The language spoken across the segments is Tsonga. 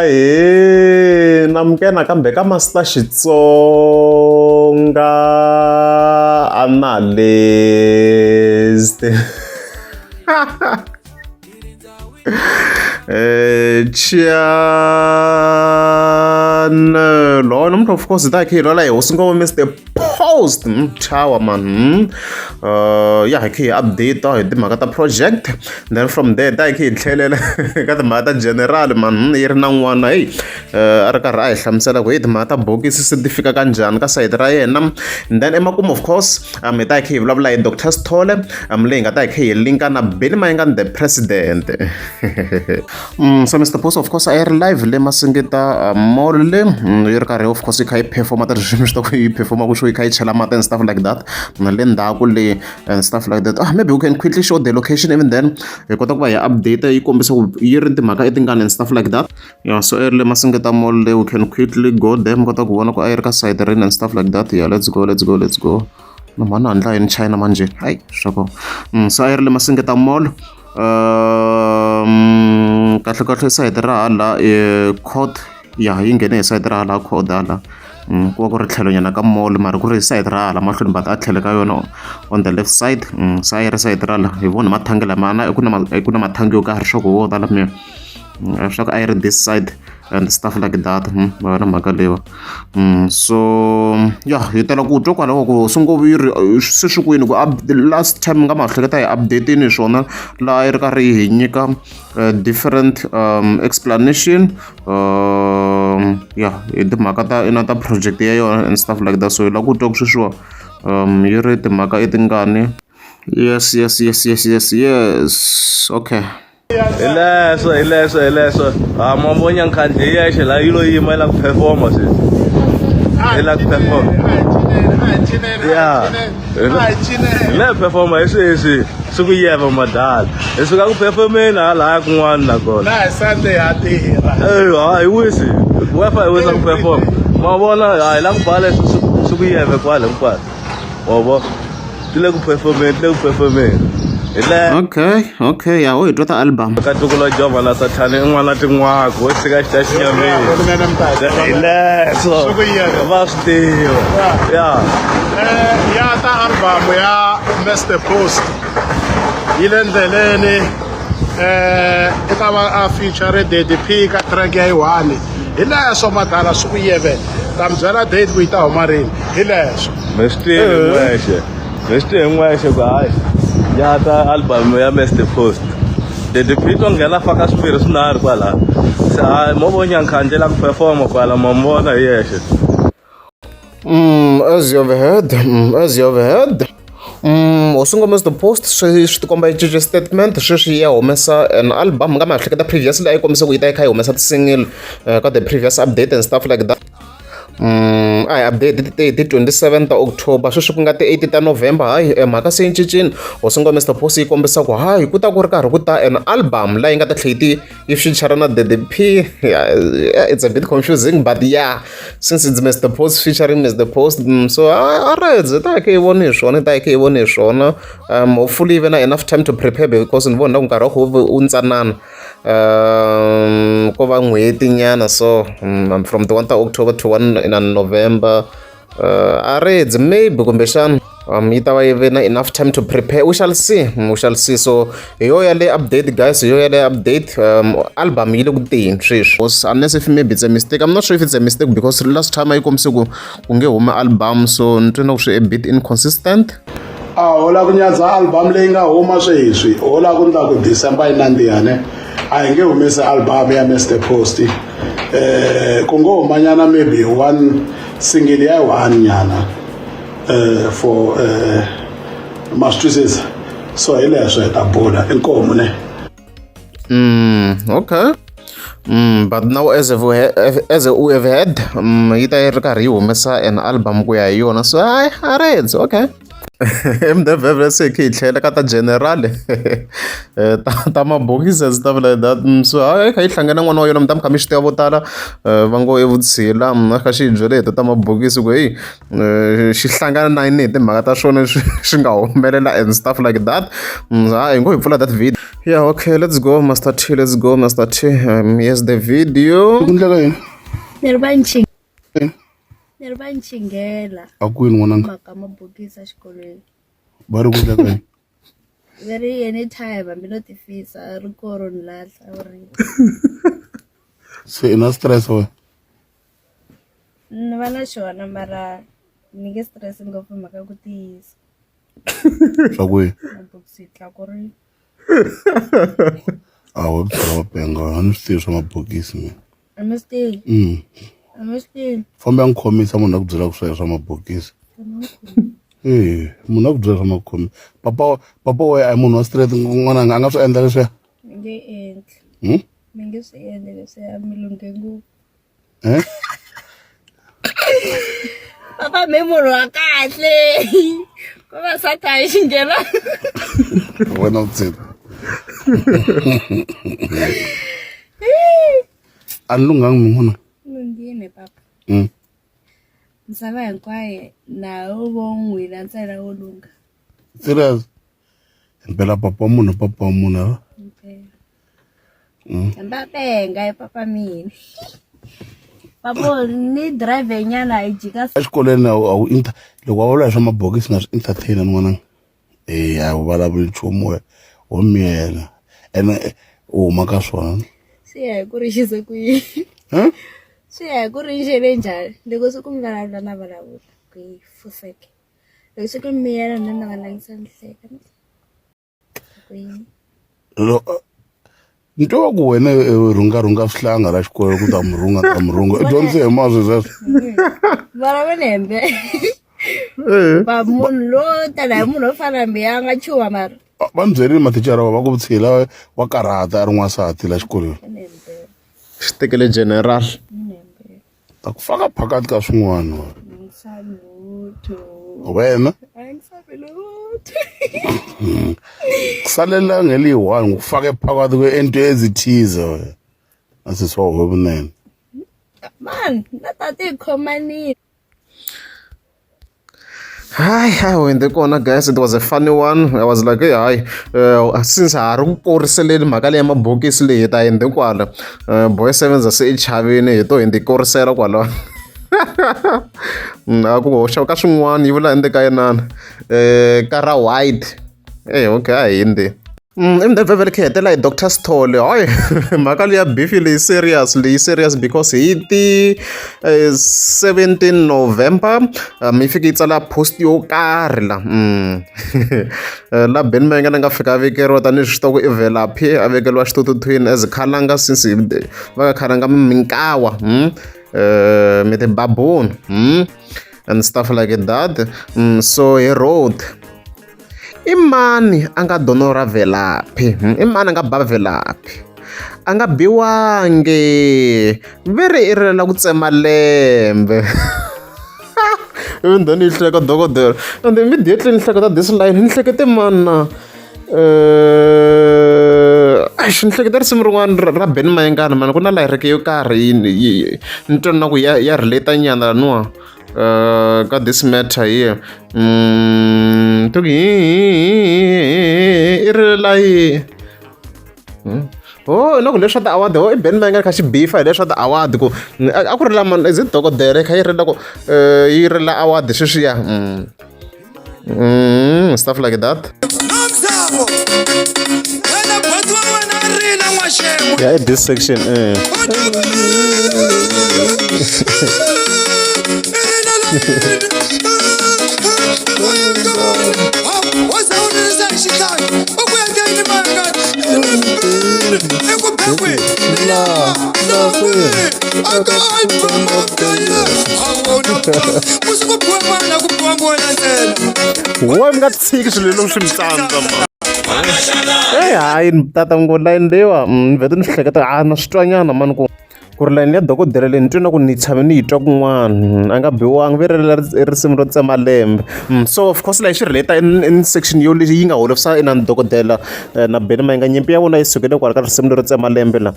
Ahee namukela nakambe ka Master Xitsonga Analyst channel namuntlha of course hi ta hi kha hi lwala hi hosi ngoma Mister Post Tower man ya hi kha hi update hi timhaka ta project then from there ta hi kha hi tlhelela ka timhaka ta general man yi ri na n'wana heyi a ri karhi a hi hlamusela ku hi timhaka ta bokisi se ti fika ka njhani ka sayiti ra yena and then emakumu of course hi ta hi kha hi vulavula hi Doctor Sithole leyi nga ta hi kha hi linka na Benny Mayengani the president so Mr Post of course a yi ri live le Masingita mall le yi ri karhi of course yi kha yi performa ta ririmi swi ta ku yi performa ku swo yi kha yi chela mati and stuff like that na le ndzhaku le and stuff like that ah maybe we can quickly show the location even then hi kota ku va hi update yi kombisa ku yi ri timhaka etingani and stuff like that yeah so early Masingita mall le we can quickly go there mi kota ku vona ku a yi ri ka side rini and stuff like that yeah let's go let's go let's go no mhani handla yini China manje hayi swa ko so a yi ri le Masingita mall kahle kahle sayiti ra hala court ya yi nghene hi sayiti ra hala court hala ku va ku ri tlhelonyana ka mall mara ku ri hi sayiti ra hala mahlweni but a tlhelo ka yona on the left side se a yi ri sayiti ra la hi vona mathangi lama na ku na ku na mathangi yo karhi swa ku wo tala mi swa ku a yi ri this side and stuff like that ma yona mhaka leyiwa so ya hi tala ku twa kwalaho ku swi ngo yi ri se swi kwini ku last time nga ma hleketa hi update-ini swona laha yi ri karhi yi hi nyika different explanation ya hi timhaka ta ina ta project ya yona and stuff like that so hi lava ku twa ku sweswiwa yi ri timhaka i tingani yes yes yes yes yes yes okay Hi leswo hi leswo hi leswo ha mavonya nkhandle hi yexe laha yi lo yima yi la ku performa sweswi yi la ku performa ya hi le performa hi sweswi swi ku yeva madala hi suka ku performeni halaya kun'wana nakona na hi Sunday ha tirha Eh, ha hi wisi wefa hi wisa ku performa ma vona ha hi la ku ba leswi swi ku yeve kwale hinkwalo wa vo ti le ku performeni ti le ku performeni hi le okay okay ya ho hi twa ta album ka tiko la jova la sathane i n'wana tin'wako wo tshika xi ta xinyamini hi leswo va swi tiva ya ya ta album ya Mr Post yi le ndleleni eh i ta va a feature Daddy P ka track ya yi one hi leswo madala swi ku yeve ta mi byela date ku yi ta huma rini hi leswo mi swi tivi n'wexe mi swi tivi n'wexe ku hayi ya ta album ya Mr Post Daddy P to nghena faka swimbirhi swinharhu kwala se hayi mo vo nyankhandle la ku performa kwala ma mi vona hi yexe As you have heard, as you have heard, hosi ngoma the post swi swi tikomba yi cince statement sweswi ya humesa an album nga ma hleketa previously a yi kombisa ku yi ta yi kha yi humesa ti-single ka the previous update and stuff like that a hi update ti ti 27 ta October sweswi ku nga ti 8 ta November hayi mhaka se yi cincile hosi ngoma Mr Post yi kombisa ku hayi ku ta ku ri karhi ku ta an album leyi nga ta tlhela yi ti yi feature na Daddy P yeah, it's a bit confusing but yeah since it's Mr Post featuring Mr Post so a redzi ta khe yi voni hi swona ta khe yi voni hi swona hopefully yi ve na enough time to prepare because ni vona ku nkarhi wa ku wu ntsanana ko va n'hweti nyana so from the 1 ta October to 1 in November a redzi maybe kumbexana yi ta va yi ve na enough time to prepare we shall see we shall see so hi yo ya le update guys hi yo ya le update album yi le ku teni sweswi unless if maybe it's a mistake I'm not sure if it's a mistake because last time a yi kombise ku ku nge humi album so ni twe na ku swi a bit inconsistent a ho la ku nyadza album leyi nga huma sweswi ho la ku ndla ku December yi nandziha ne a hi nge humesi album ya Mr Post eh ku ngo humanyana maybe one single ya one nyana for ma swi twisisa so hi leswo hi ta bula inkomu ne Okay but now as we as we have heard yi ta yi ri karhi yi humesa an album ku ya hi yona so hayi a redzi okay. MWF se hi khe hi tlhela ka ta general ta ta mabokisi and stuff like that so hayi kha yi hlangana n'wana wa yona mi ta mi kha mi swi tiva vo tala va ngo i vutshila a kha xi hi byele hi ta ta mabokisi ku heyi xi hlangana na yini hi timhaka ta swona swi swi nga humelela and stuff like that hayi hi ngo hi pfula that video yeah okay let's go master t let's go master t here's the video ku endleka yini Ni ri va ni Ni ri va ni chinghela. A kwini n'wananga? Mhaka mabokisi exikolweni. Va ri ku endleka yini? Va ri anytime hambi no tifisa ri koho ro ni lahla u ri. Se i na stress wena? Ni va na xona mara ni nge stress ngopfu hi mhaka ya ku tiyisa. Swa ku yini? Mabokisi hi tlakurile. A wo byela wa penga a ni swi tivi swa mabokisi mina. A mi swi tivi? A mi swi tivi? Famba ya n'wi khomisa munhu a ku byelaka sweswo swa mabokisi. E munhu a ku byela swa makhomi papa papa wa a hi munhu wa straight n'wananga a nga swi endla leswiya. Mi nge endli. Mi nge swi endli leswiya mi lunghe ngopfu. Eh? Papa mi munhu wa kahle. Ko va sathana xi nghena. Wena u tsini. A ni lunghangi min'wana. Lunghile papa. Misava hinkwayo na wo vo n'wina ntsena wo lungha. Serious? Himpela papa wa munhu papa wa munhu ha? Himpela. Hambi a penga i papa mina. Papa ni drive nyana hi jika. Exikolweni a wu inter loko va vula hi swa mabokisi na swi entertain n'wananga. Eya a wu vulavuli nchumu wena wo miyela ene u huma ka swona. Swi ya hi ku ri xise ku yini. Swi ya hi ku ri xele njhani loko swi ku mi vulavula na vulavula ku yi fuseke loko swi ku miyela na na va langutisa ni hleka ku yini. Ni twa va ku wena u rhungarhunga swihlanga la xikolo ku ta mi rhunga ta mi rhunga i dyondzise hi maswi sweswo vana va ni hembe va munhu lowo tala hi munhu wo fana na mina a nga chuha mara va ni byerile mathicara va ku vutshila wa karhata a ri n'wansati la xikolweni xi tekele general ta ku faka phakati ka swin'wana wena kusalela ngeliyi-one ngikufake phakathi kwe-into ezithize wena asisi wa vunene man na tati hi khomanile Hayi, hayi wende kona guys, it was a funny one. I was like, hey, hayi, since ha ri ku koriseleni mhaka leyi ya mabokisi leyi hi ta hindze kwala. Boy Sevenza se i chavini hi to hi ndi korisela kwala. A ku hoxa ka swin'wana yi vula ende ka inana ka ra white. Eh okay a hi hindzi. Ivi khe hetelela hi Doctor Sithole hayi mhaka leya beef leyi serious leyi serious because hi ti 17 November yi fike yi tsala post yo karhi la la Benny Mayengani a nga fika a vekeriwa tanihi swi tiva ku i Velaphi a vekeriwa xithuthuthuthwini as khalanga since va ka khalanga minkawa mi ti-baboon and stuff like that so he wrote I mani a nga donora Velaphi? I mani a nga ba Velaphi? A nga biwangi ve ri i rilela ku tsema lembe ivi then yi hleka dokodela and immediately ni hleketa this line ni hlekete mani na eish ni hleketa risimu rin'wana ra Benny Mayengani mani ku na lyric yo karhi ni twa na ku ya ya relate nyana laniwa. Ka this matter here to i rilela yini oh na ku leswa ti-award oh i Benny Mayengani kha xi bifa hi leswa ti-award ku a ku rila mani is it dokodela kha yi rila ku yi rila award sweswiya stuff like that yeah this section eh. Why mi nga tshiki swilo leswi swi mi tsandza ma eyi hayi tata ngo layini leyiwa ni vhete ni swi hleketa a na swi twanyana mani ku Ku ri layeni ya dokodela leyi ni twe na ku ni tshame ni yi twa kun'wana a nga biwangi ve ri i risimu ro tsema lembe. So of course la yi swi relate in section yo leyi yi nga holovisa inani dokodela na Benny Mayengani nyimpi ya vona yi sukele kwala ka risimu lero tsema lembe la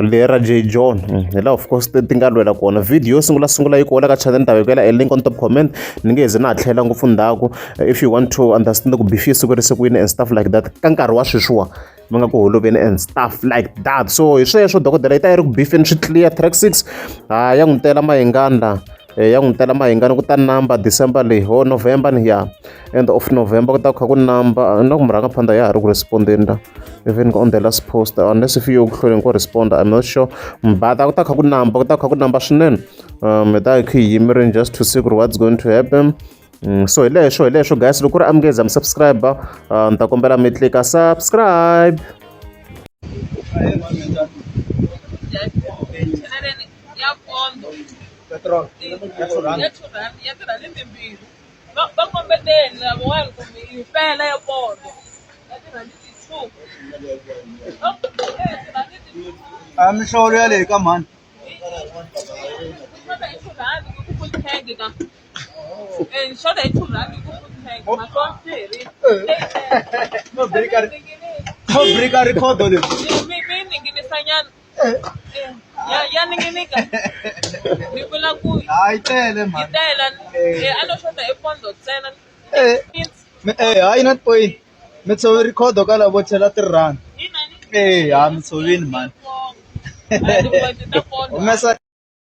leri ra Jay John. Hi laha of course ti nga lwela kona. Video yo sungula sungula yi kona ka channel ni ta vekela e link on top comment ni nge he ze na ha tlhela ngopfu ndzhaku if you want to understand ku beef yi sukerise kwini and stuff like that ka nkarhi wa sweswiwa. Va nga ku holoveni and stuff like that. So hi sweswo dokodela yi ta yi ri ku bifeni swi clear track 6 ha ya n'wi tela Mayengani la ya n'wi tela Mayengani ku ta namba December leyi ho November ni ya end of November ku ta kha ku namba na ku murhangaphandha ya ha ri ku respondeni la even on the last post unless if yo ku hlweleni ku respond I'm not sure but ku ta kha ku namba ku ta kha ku namba swinene hi ta hi kha hi yimerini just to see ku ri what's going to happen. So hi leswo hi leswo guys loko ku ri amukeza mi subscribe ni ta kombela mi tlika subscribe. Ya pondo ya 2 rand ya tirhandi timbirhi va kombeteni lavawani kumbe yi fela ya pondo ya tirhandi ti-two tirhandi ti-two. A mihlolo yaleyo ka mhani. Xota hi 2 rand ku full tank ka xota hi 2 rand ku full tank maswona swi herile. No break no break record leyi. Mi ninginisa nyana ya ninginika ni vula ku Hayi tele yi mhani. tele a no xota hi pondo ntsena. Eh hayi not point. Mi tshove record ka lavo chela ti-rand. Inani. Eh ha mi tshovini mhani. Ta pondo. Humesa.